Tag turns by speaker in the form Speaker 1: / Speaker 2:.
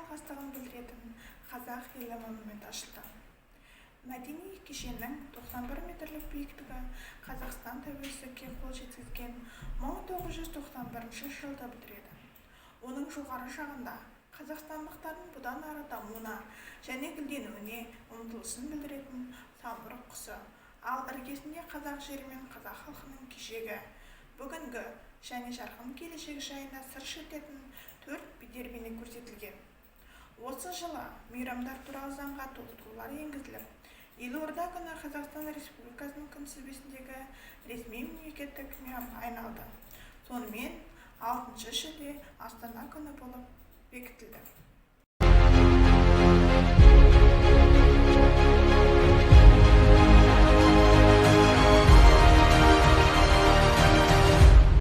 Speaker 1: жалғастығын білдіретін Қазақ елі монументі ашылды. Мәдени кешеннің 91 метрлік биіктігі Қазақстан тәуелсіздікке қол жеткізген 1991 жылды білдіреді. Оның жоғары жағында қазақстандықтардың бұдан ары дамуына және гүлденуіне ұмтылысын білдіретін самұрық құсы, ал іргесінде қазақ жері мен қазақ халқының кешегі, бүгінгі және жарқын келешегі жайында сыр шертетін төрт бедер бейне көрсетілген. Осы жылы Мейрамдар туралы заңға толықтырулар енгізіліп, Елорда күні Қазақстан Республикасының күнтізбесіндегі ресми мемлекеттік мейрамға айналды. Сонымен, 6 шілде Астана күні болып бекітілді.